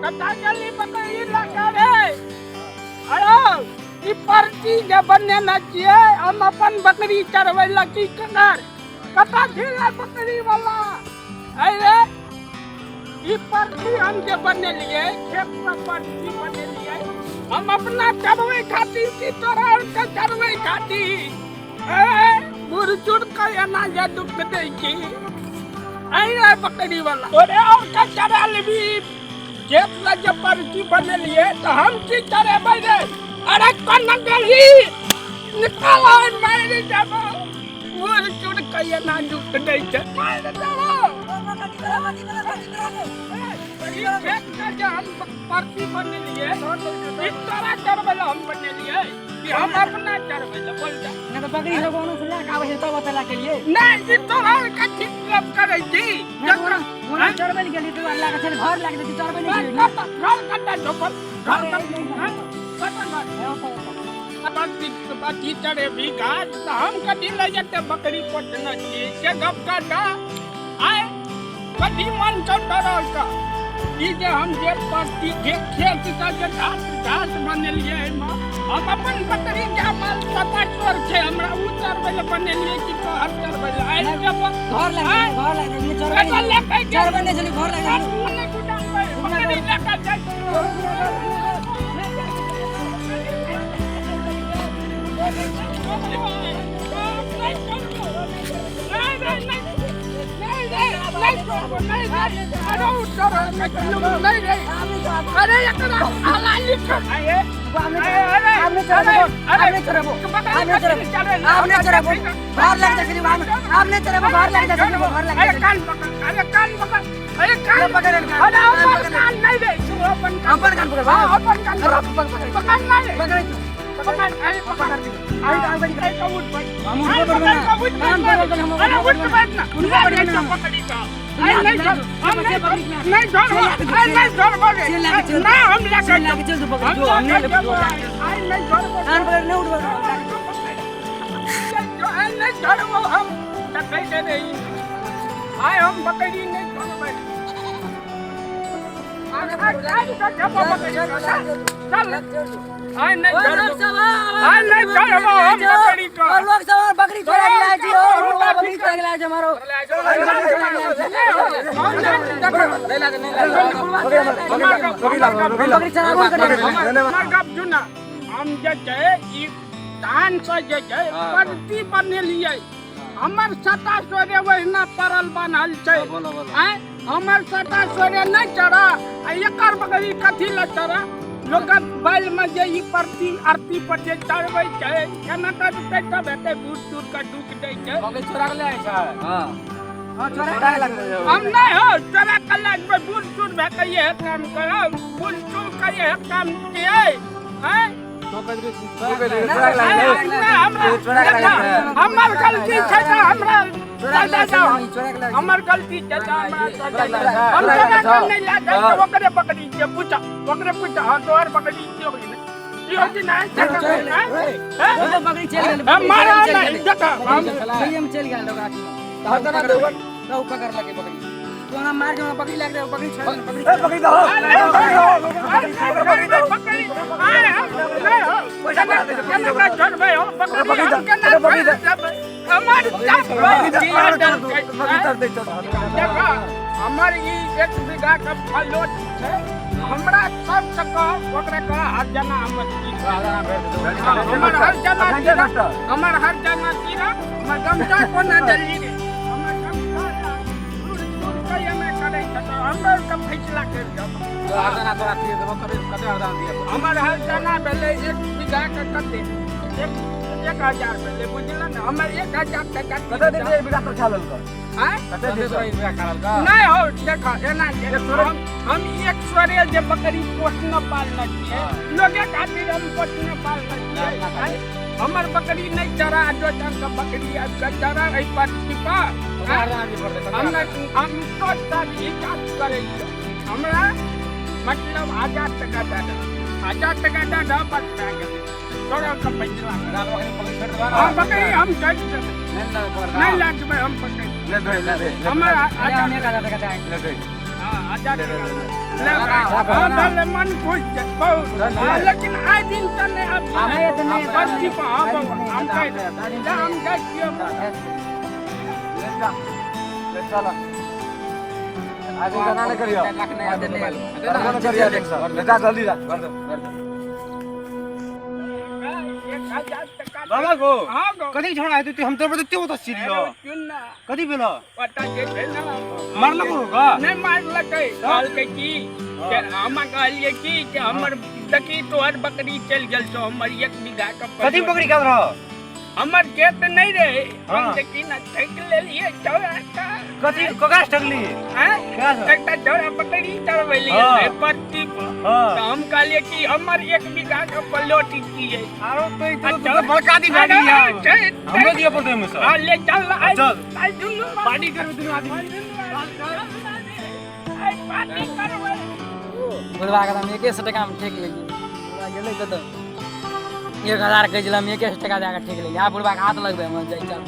कतऽ गेली बकरी लऽ कऽ रे? अरे ई परती जे बनेने छियै हम अपन बकरी चरबै लए की ककर? कतऽ छियै बकरी वाला? अरे ई परती हम जे बनेलियै खेत पर परती बनेलियै हम अपना चरबै खातिर की तोरा आरके चरबै खातिर? ए बूढ़ चूड़ के एना जे दुख दै छी। अरे बकरी वाला तोरे और के चरा लेबी? खेत लग जे परती बनेलियै तऽ हम की चरेबै रे? अरे कोना गेलही? निकाल मारि देबो। बूढ़ चूड़ के एना दुख दै छै, मारि देबो। ई खेत के जे हम परती बनेलियै ई तोरा चरबै लए हम बनेलियै कि हम अपना चरबै लए? बोल जा। नहि तऽ बकरी सब ओनो से लए कऽ आबै छै तब ओतऽ लए के लिए। नहि, ई तोरा के ठीक गप करै छी। नहि तऽ ओना चरबै लए गेलियै तऽ लए कऽ चल घर लए कऽ चरबै नहि छलियै। घर कतऽ झोपल? घर कतऽ? कतऽ घर? बकरी चढ़ेबी घास तऽ हम कथी लए जेतै? बकरी पोसने छी से गप कर दऽ। आय कथी मन छौ तोरा के? ई जे हम जे परती जे खेत के जे घास घास बनेलियै एहिमे हम अपन बकरी के माल सता चोर छै हमरा ओ चरबै लए बनेलियै कि तोहर चरबै लए? आइ जे घर लए घर लए गेलियै चरबै कतऽ लए के गेल? चरबै नहि छलियै, घर लए गेलियै। नहि गुदानबै, बकरी लए कऽ जाइ छियौ। अरे एकरा आब नहि चरबो, आब नहि चरबो, आब नहि चरबो, आब नहि चरबो, घर लग जाइ छलियै। आब नहि चरबो, घर लग जाइ छलियै, घर लग अरे जाइ। कान पकड़, अरे कान पकड़, अरे कान पकड़, कान। अरे अपन पकड़। कान नहीं रे, तू अपन कान। अपन कान पकड़। हाँ, अपन कान पकड़, पकड़, पकड़ नहीं पकड़, पकड़, अरे पकड़। अरे कान पकड़। अरे का उठ बैठ। हम उठबो करबै ना। उठ कान बैठ। पकड़, हम अरे उठबो उठ करबै। बैठ ना। उठबो करबै ना। पकड़ी का अरे नहीं छोड़, हम नहीं छोड़, नहीं छोड़, चल, अरे नहीं छोड़ बोले। चल, लाके चल। ना हम लेके चल, लाके चल, तू पकड़, हम जो, हम नहीं लेके लेके चल, अरे नहीं छोड़। कान पकड़, नहीं उठबो। अरे नहीं छोड़बो हम देखै दे रही। आइ हम बकरी नहीं छोड़बै। चल, आइ नहीं छोड़बो, आइ नहीं छोड़बो हम बकरी को। और लोग सब और बकरी चोरा के लाए छी और बकरी चोरा के लाए छी हमारो। बकरी चराबो करे। हमर गप सुन। हम जे छै ई धान से जे छै परती बनेलियै, हमर सता सोरे ओहिना पड़ल बान्हल छै। आँय, हमर सता सोरे नहि चढ़ा आ एकर बकरी कथी लए चढ़ा? लोकक बैल में जे ई परती आरती पर जे चढ़बै छै केना करतै तब हेतै? बूढ़ सूढ़ के दुख दै छै। बकरी चोरा के ले आइ छै? हां, चोरा के लाए। हम नहीं हो चोरा के लाए जेबै। बूढ़ सूढ़ भए के इएह काम करब? बूढ़ सूढ़ के इएह काम छियै? आँय, हमर गलती छै तऽ हमरा सजा दो। हमर गलती छै तऽ हमरा सजा दो। हम चोरा के नहि लए जाइ छियै, ओकरे बकरी छियै। पूछ, ओकरे पूछ। हँ, तोहर बकरी छियौ कि नहि? छियौ कि नहि? आँय? बकरी चल गेल। हम मारा नहि देख हम। सही में चल गेल लोग आदमी। तो पकड़ लगे बकरी। तू हमरा मार के हमरा बकरी लाग दे, बकरी छोड़ दे, बकरी छोड़ दे। बकरी दो, बकरी दो। हमर ई एक बीघा के फलोट छै, हमरा सब से कह, ओकरा कह हर जना हमर हमर हर जना तीरा, हमर हर जना तीरा। हमर गमछा कोना देली रे? हमर गमछा दूर दूर के एना करै छै तऽ हमरो के फैसला करि देब। हरदाना तोरा दिए देबो। कते कते हरदाना दिए? हमर हर जना भेलै एक बीघा के कते 1000 भेलै, बुझल ने? हमर 1000 टका। कते दिन से एक बीघा तोर खा लेलको? आँय? कते दिन कते से तोरा एक बीघा खा लेलको? नहि हो, देख एना जे हम एक सरे जे बकरी पोसने पालने छियै लोके खातिर हम पोसने पालने छियै। आँय? हमर बकरी नहि चरा, दोसर के बकरी आबि कऽ चरा एहि पर छिपा। कते हरदाना दिए पड़तै? कते हम हरदाना? हम तो सब हिसाब करै छियै। हमरा मतलब 1000 टका दए दह, 1000 टका दए दह, बस भए गेलै। तोरा के पैसा। ना तो बकरी बकरी छोड़ देबा ना? हम बकरी हम छोड़ि देबै। नहीं ना पकड़। नहि लए जेबै हम बकरी। ले दे, ले दे। हमर अरे हजार हम 1000 टका दे। ले दे। हाँ, 1000 टका ले भाई। हाँ, भले मन खुश छै, बहुत। हाँ, लेकिन आइ दिन तऽ नहि आब। नहि एतै, नहि एतै। बस ठीक, हाँ बौआ, हम कहि देब। जा, हम जाइ छियौ। ले जा, ले चल। आज जाना नहीं करियो। जाना नहीं करियो टेंशन। ले जा जल्दी जा घर जा, घर जा। 1000 टका। बाबा गो। हाँ गो। कथी झगड़ा हेतै ते? हम तोर पर एते ओतऽ चिल्लो। अरे, सुन ना। कथी भेलो? पता जे छै ना। मारलको का? नहि मारलकै। कहलकै की जे हम कहलियै की जे हमर देखी तोहर बकरी चलि गेल छौ हमर 1 बीघा के। कथी बकरी खात रह? हमर खेत नहि रहे। हम देखी ना ठकि लेलियै चौरा के। कथी ककरा से ठगली? आँय? ककरा से? एकटा चौरा बकरी चरबेलियै रहे परती पर। तऽ हम कहलियै कि हमर 1 बीघा के प्लॉट छियै। आरो तो ई तो अच्छा। बड़का दी भए गेली आब। अरे, हमरो दिअ पड़तै ओहिमे से। हाँ, ले चल आइ। चल। आइ दुनू पार्टी करबै दुनू आदमी। आइ पार्टी करबै। बुढ़वा के हम 100 टका मे ठेक लेलियै। बुढ़वा गेलै कतऽ? 1000 कहै छलै, हम 100 टका दए कऽ ठेक लेलियै। आब बुढ़वा के हाथ लगबै हम जाइ चल।